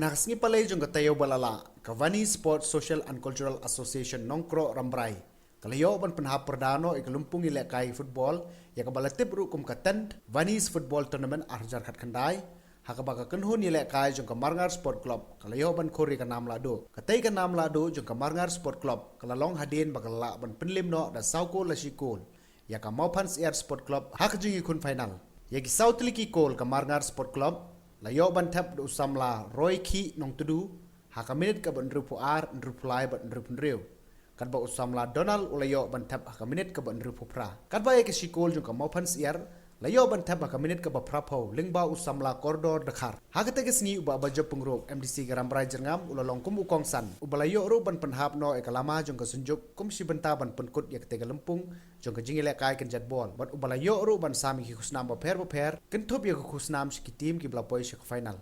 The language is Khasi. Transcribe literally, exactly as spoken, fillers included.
Na ka sngi Palei jong ka taïew ba la lah, ka Vani Sports Social and Cultural Association Nongkroh Rambrai ka la ïoh ban pynhap pyrda noh ïa ka lympung ïalehkai football, ïa kaba la tip ruh kum ka tenth Vani's Football Tournament ar hajar khatkhyndai, ha kaba ka kynhun ïalehkai jong ka Marngar Sport Club ka la ïoh ban khur ïa ka nam lahduh. Katei ka nam lahduh jong ka Marngar Sport Club ka la long hadien ba ka la lah ban pynlip noh da saw kol la shi kol ïa ka Mawphansiar Sport Club ha ka jingïakhun final. Ïa ki saw tylli ki kol ka Marngar Sport Club la ïoh ban thep da u samla Roy Khih Nongtdu ha ka minit kaba hynriewphew ar, hynriewphew lai bad hynriewphew hynriew, katba u samla Donald u la ïoh ban thep ha ka minit kaba hynriewphew phra. Katba ïa ka shi kol jong ka Mawphansiar la ïoh ban thep ha ka minit kaba phraphew lyngba u samla Kordor Dkhar. Ha katei ka sngi u Bah Bajop Pyngrope, M D C ka Rambrai Jyrngam, u la long kum u kongsan uba la ïoh ruh ban pynhap noh ïa ka lama jong ka Synjuk kum shi bynta ban pynkut ïa katei ka lympung jong ka jingïalehkai kynjat bol, bad uba la ïoh ruh ban sam ïa ki khusnam bapher bapher, kynthup ïa ka khusnam sha ki team kiba la poi sha ka final.